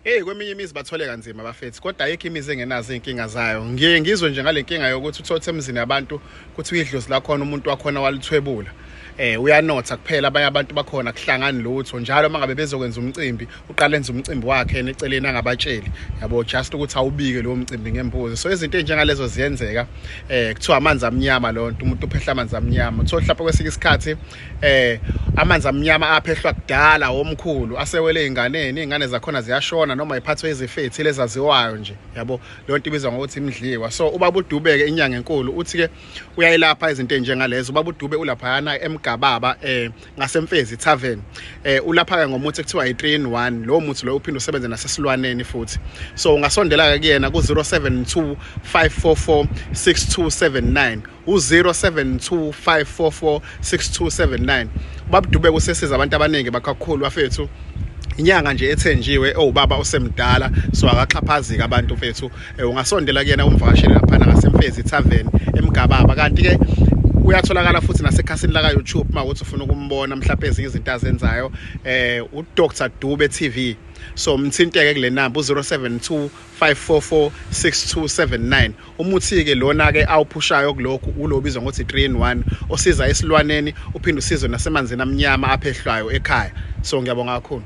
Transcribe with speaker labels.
Speaker 1: Hey, kweminye imizi bathole kanzima bafethu, kodwa ayikho imizi engenazo iy'nkinga zayo. Ngiye ngizwe nje ngale nkinga yokuthi uthole emzini yabantu kuthiwa idlozi lakhona umuntu wakhona walithwebula. Uyanotha kuphela, abanye abantu bakhona kuhlangani lutho. Njalo uma ngabe bezokwenza umcimbi, uqala enza umcimbi wakhe yena eceleni angabatsheli, yabo, just ukuthi awubike lowo mcimbi ngembuzi. So izinto ey'njengalezo ziyenzeka. Kuthiwa amanzi amnyama leyo nto, umuntu uphehla amanzi amnyama. Uthole mhlawumbe kwesinye isikhathi amanzi amnyama aphehlwa kudala omkhulu asewele ey'nganeni, iy'ngane zakhona ziyashona noma iphathwe izifo ey'thile ezaziwayo nje, yabo. Leyo nto ibizwa ngokuthi imidliwa. So ubaba uDube-ke, inyanga enkulu, uthi-ke uyayilapha izinto ey'njengalezo. Ubaba uDube ulaphayana eMgababa, ngaseMfezi Tavern. Ulapha-ke ngomuthi ekuthiwa i-3 in 1. Lowo muthi loyo uphinde usebenze nasesilwaneni futhi. So ungasondela-ke kuyena ku-072 544 6279, u-072 544 6279. Ubaba uDube usesiza abantu abaningi bakakhulu bafethu, inyanga nje ethenjiwe, owubaba osemdala, so akaxhaphaziki abantu mfethu. Ungasondela kuyena umvakashele laphana ngaseMfezi Tavern eMgababa. Kanti-ke uyatholakala futhi nasekhasini laka YouTube uma ukuthi ufuna ukumbona mhlawumbe ezinye izinto azenzayo, uDr Dube TV. So mthinteke kule namba u-072 544 6279. Umuthi-ke lona-ke awuphushayo kulokhu ulo obizwa ngokuthi 3 in 1, osiza esilwaneni uphinde usizwe nasemanzini amnyama aphehlwayo ekhaya. So ngiyabonga kakhulu.